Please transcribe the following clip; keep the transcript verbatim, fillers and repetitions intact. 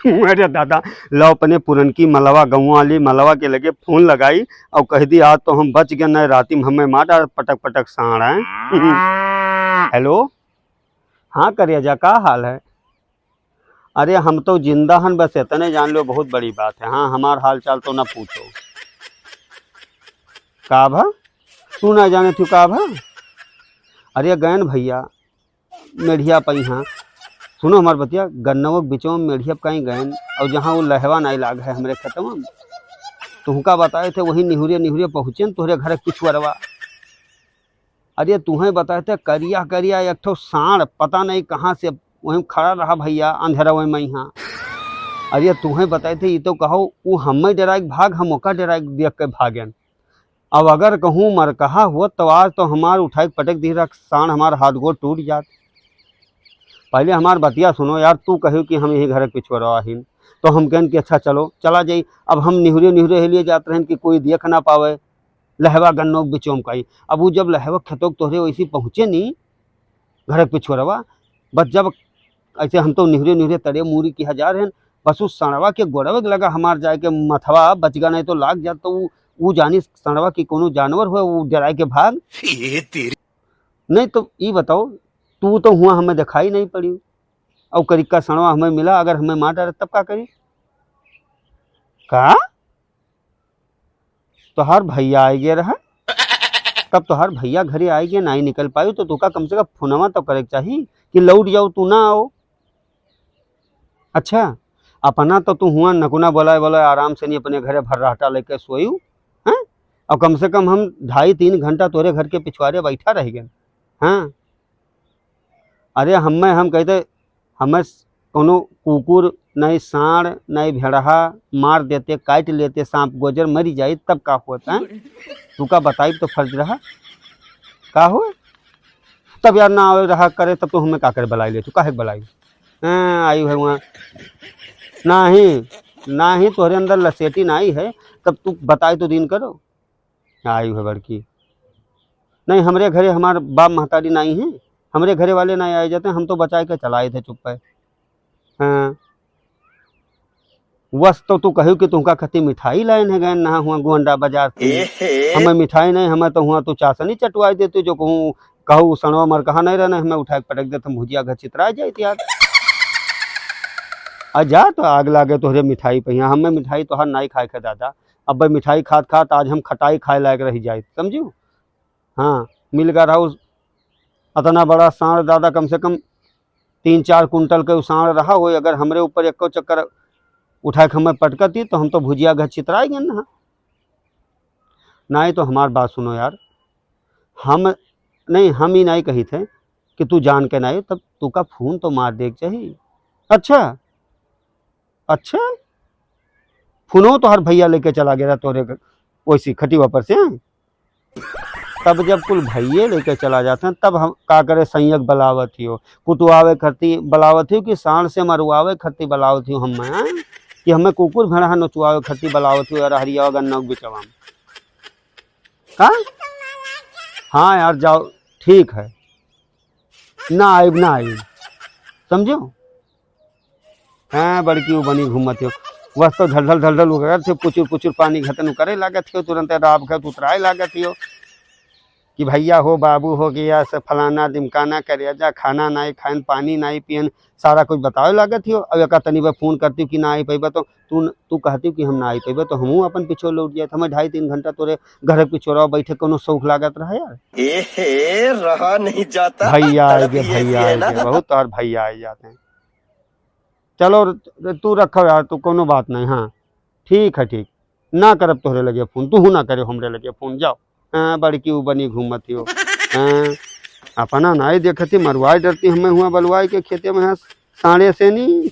अरे दादा, लो अपने पुरनकी मलवा, गौवा वाली मलवा के लगे फोन लगाई अउर कहि दी, आज तो हम बच गए, नहीं राती में हमें मार डार पटक पटक साँड़ है। हेलो, हाँ करेजा, का हाल है? अरे हम तो जिंदा हन, बस इतने जान लो, बहुत बड़ी बात है। हाँ, हमार हाल चाल तो ना पूछो। का भा? तू ना जाने तू का भा? अरे गयन भइया, मेढ़िया पइहाँ। सुनो हमार बतिया, गन्नवा के बिचवा में मेढ़िया कहीं गयन, अउर जहाँ वो लहवा नाई लाग है हमरे खेतवा में, तुहका बताए थे, वही निहुरे निहुरे पहुँचेन तोहरे घर के पिछुअरवा। अरे तुहें बताए थे, करिया करिया एक ठो साँड़ पता नहीं कहाँ से वहीं खड़ा रहा भइया, अंधेरवे में यहाँ। अरे तुहें बताए थे, ई तो कहो, वो हमें डेराइक भाग, हम ओका डेराइक देख के भागेन। अब अगर कहूँ मरकहा होत, तो आज तो हमार उठाइक पटक दी रख, साँड़ हमार हाथ गोड़ टूट जात। पहले हमार बतिया सुनो यार, तू कहो कि हम यही घर के पिछुअरवा हिन, तो हम कहन कि अच्छा चलो, चला जाई। अब हम निहुरे निहुरे हेलिए जात रहन कि कोई देख ना पावे, लहवा गन्नो के बिचोम काई। अब वो जब लहवा खेतों के तोहरे वैसी पहुँचे नी, घर के पिछुअरवा, बस जब ऐसे हम तो निहुरे निहुरे तरे मूरी किहा जा रहन, बस उस सड़वा के गोड़वे के लगा हमार जाए के मथवा बचगा नहीं तो लाग जात, तो वो, वो जानी सड़वा की कोनो जानवर हुआ, वो डराए के भाग। ये तेरी। नहीं तो ई बताओ, तू तो हुआ हमें दिखाई नहीं पड़ी, और करिक्का सड़वा हमें मिला, अगर हमें मार डारे तब का करी? का? तोहार भइया आइ गए रहा, तब तोहार भइया घरे आइ गए, नाई निकल पायु, तो तोका कम से कम फोनवा तो करे के चाही कि लौट जाओ, तू ना आओ। अच्छा, अपना तो तू हुआ नकुना बोलाए बोलाए आराम से नहीं अपने घरे भर्राटा लेके सोयु, हैं? और कम से कम हम ढाई तीन घंटा तोरे घर के पिछुआरे बैठा रह गए, हाँ? अरे हमें, हम कहते, हमें स-, कोनो कुकुर, नहीं साँड़, नहीं भेड़हा मार देते, काट लेते, साँप गोजर मरी जाई, तब का होत, हैं? तू का बताई तो फर्ज रहा, का हो? तब यार ना आवे रहा करे, तब तो हमें का करे बलाई ले, तू काहे के बलाई? हैं, आई है वहाँ, नाही, नाही तोहरे अंदर लसेटी नाही है, तब तू बताई तो दिन करो। आई है बड़की। नहीं, हमरे घरे हमार बाप महतारी नाई है, हमरे घरे वाले नाई आए जाते, हम तो बचाए के चलाए थे चुप्पे। हाँ। वस तो तू कहो कि तुमका खती मिठाई लाइन है गए ना हुआ गोंडा बाजार से। एहे। हमें मिठाई नहीं, हमें तो हुआ तू चासनी चटवाई देती, जो कहूँ, कहू सणवा मरकहा नहीं रहना, हमें उठाए के पटक देते, हम भुजिया घर चितरा जाए यार। आ जा तो आग लागे तोहरे मिठाई पे, यहाँ हमें मिठाई तोहर नाई खाए के दादा। अब भाई मिठाई खात खात आज हम खटाई खाए लायक रह जाए, समझू? हाँ, मिल गया रहा उस अतना बड़ा साँड़ दादा, कम से कम तीन चार कुंटल के उ साँड़ रहा हो, अगर हमरे ऊपर एको चक्कर उठा के हमें पटकती तो हम तो भुजिया घर चितराई गए ना। नाई तो हमार बात सुनो यार, हम नहीं, हम ही नहीं कही थे कि तू जान के ना आयो, तब तू का फोन तो मार दे के चाही। अच्छा, अच्छा, फोनो तो हर भैया लेके चला गया तोरे के, वैसी खटिया पर से। तब जब कुल भैये लेके चला जाते हैं, तब हम का करे, संयक बलावत हियो, कुटवावे खरती बलावत हियो कि साँड़ से मरवावे खरती बलावत हियो हमें, कि हमें कुकुर भेड़हा नोचवावे खरती बलावत हियो, अरहरिया गन्ना के बिचवा में। का? हाँ यार, जाओ, ठीक है, ना आइब, ना आइब, समझो? हाँ, बड़की उ बनी घूमत हो, वस तो ढलढल ढलढल उगरत हो, पुचुर पुचुर पानी घतन करे लागत हो, तुरंत राब घत उतराए लागत हो कि भैया हो, बाबू हो गया, से फलाना दिमकाना, करेजा, खाना नाई खाएन, पानी नाई पियन, सारा कुछ बतावे लागत हो। अब एका तनी बे फोन करती हो कि ना आई पैबा तो तू न-, तू कहती हो कि हम ना आई पैबा तो हमहू अपन पिछो लौट जाए। हमें ढाई तीन घंटा तोरे घर के पिछोरा बैठे कोनो शौक लागत रहा यार। एहे, रहा नहीं जाता। भैया आए तड़प गे, ही ऐसी भैया है आए ना। गे, बहुत तोहर भैया आए जाते हैं। चलो रे, तू रखो यार, तू कोनो बात नहीं। हाँ, ठीक है, ठीक, ना करब तोहरे लगे फोन, तू ना करे हमरे लगे फोन, जाओ। हाँ, बड़की उ बनी घूमत हो। हाँ, अपना नाई देखती, मरवाए डरती, हमें हुआ बलवाए के खेते में, हाँ, साँड़े से नहीं।